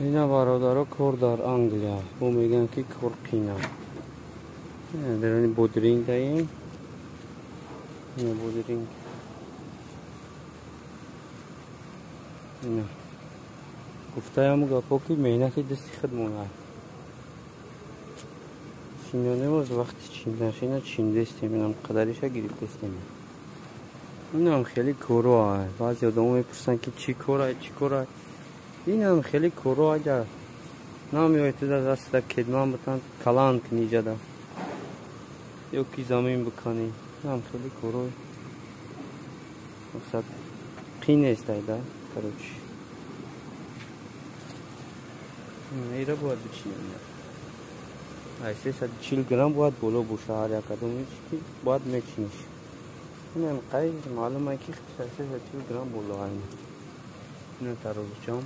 Ина, бародаро, кор дар Англия. Бо мегӯянд, ки кор қина. Дарони бодринг даем. Ина бодринг. Ина. Гуфтаям гапо, ки меҳнати дасти худмон. Чинонем аз вақти чинданшина чиндестем, инам қадариша гирифтестем. Инам хеле коро. Баъзе одамо мепурсанд, ки чӣ кора, чӣ кора. Инам хеле коро, агар намеояд, туда даста кедман бутан, калан кунӣ ҷада ё ки замин биканӣ. Инам хеле коро, мақсад қин нест айда. Короче, ира бояд бичинем. Ай 340 грамм бояд боло боша ҳар як одамиш, ки бояд мечиниш. Инам қай маълум ай, ки 340 грамм боло ай. Ина тарозучам.